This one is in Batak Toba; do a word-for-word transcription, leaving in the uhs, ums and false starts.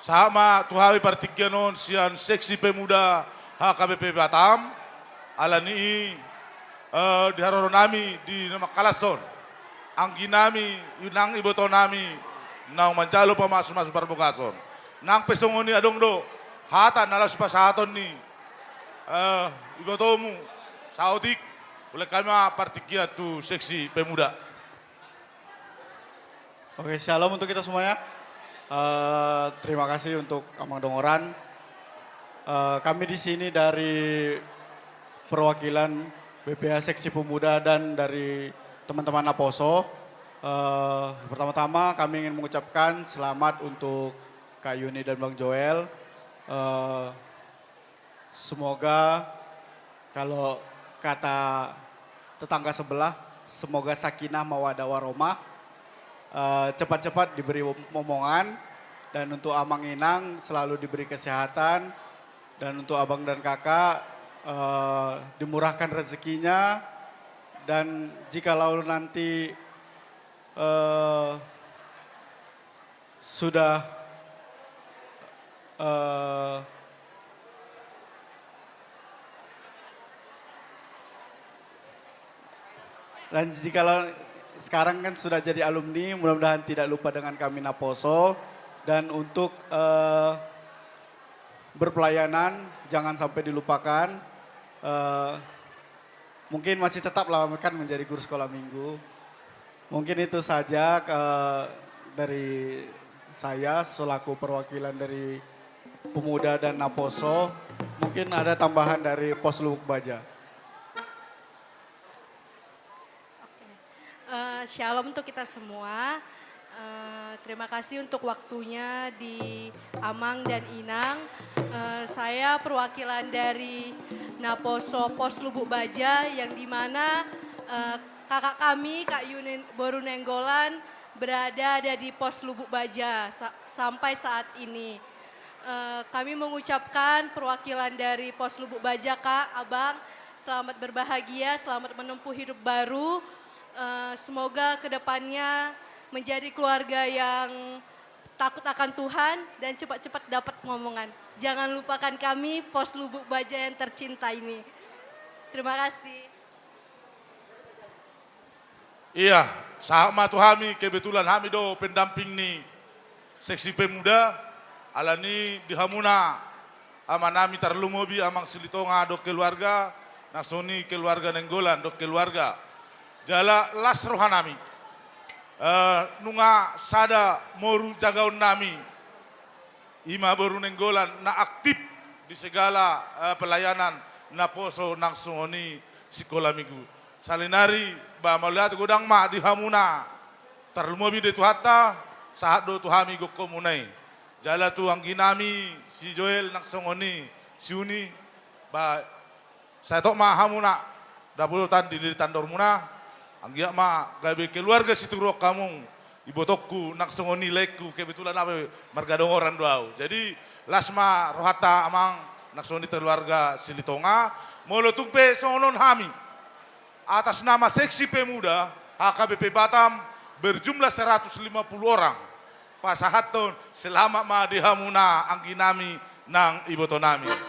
Sahat ma tu hami partingkian on sian Seksi Pemuda H K B P Batam, alani i, eh, di haroro nami di na mangkalashon anggi nami, nang iboto nami, naung manjalo pamasu-masu parbogason. Nang pe songon i adong do hata na laos pasahaton ni, eh, ibotomu, saotik, ulehon hami ma partingkian tu Seksi Pemuda. Oke, shalom untuk kita semuanya. Eh, terima kasih untuk Amang Dongoran. Eh, kami di sini dari perwakilan B P H Seksi Pemuda dan dari teman-teman Naposo. Eh, pertama-tama kami ingin mengucapkan selamat untuk Kak Yuni dan Bang Joel. Eh, Semoga, kalau kata tetangga sebelah, semoga sakinah mawadah warohmah, eh, cepat-cepat diberi momongan, dan untuk Amang Inang selalu diberi kesehatan, dan untuk abang dan kakak, eh, dimurahkan rezekinya, dan jikalau nanti, eh, sudah, eh, dan jikalau sekarang kan sudah jadi alumni, mudah-mudahan tidak lupa dengan kami Naposo. Dan untuk, eh, berpelayanan, jangan sampai dilupakan. Eh, mungkin masih tetaplah kan menjadi guru sekolah minggu. Mungkin itu saja, eh, dari saya selaku perwakilan dari pemuda dan Naposo. Mungkin ada tambahan dari Pos Lubuk Baja. Oke. Eh, shalom untuk kita semua. Eh, terima kasih untuk waktunya di Amang dan Inang. Eh, saya perwakilan dari Naposo Pos Lubuk Baja, yang dimana, eh, kakak kami, Kak Yunin Boru Nenggolan, berada ada di Pos Lubuk Baja sa-, sampai saat ini. Eh, kami mengucapkan perwakilan dari Pos Lubuk Baja, Kak, Abang, selamat berbahagia, selamat menempuh hidup baru. Eh, semoga kedepannya menjadi keluarga yang takut akan Tuhan dan cepat-cepat dapat momongan. Jangan lupakan kami, Pos Lubuk Baja yang tercinta ini. Terima kasih. Ia, sahat ma tu hami, kebetulan hami do pendamping ni Seksi Pemuda, alani di hamuna amanami tarlumobi Amang Silitonga dohot keluarga, nang songon i keluarga Nenggolan dohot keluarga. Jala las rohanami. Eh, nunga sada moru jagaonnami, i ma Boru Nenggolan na aktif di segala, eh, pelayanan Naposo nang songon i sikola minggu. Saonari, ba mauliate godang ma di hamuna, tarlumobi di Tuhanta, sahat do tu hami gokhonmuna i. Jala tu angginami si Joel nang songon i si Uni, ba sai tok ma hamuna dapotan di, di tandormuna, anggiat ma gabe keluarga situruon hamu, ibotongku nang songon i laengku, kebetulan au pe marga Dongoran do au. Jadi, las ma rohanta Amang nang songon i keluarga Silitonga, molo tung pe songon on hami, atas nama Seksi Pemuda H K B P Batam berjumlah seratus lima puluh orang, pasahathon selamat ma di hamuna angginami nang ibotonami.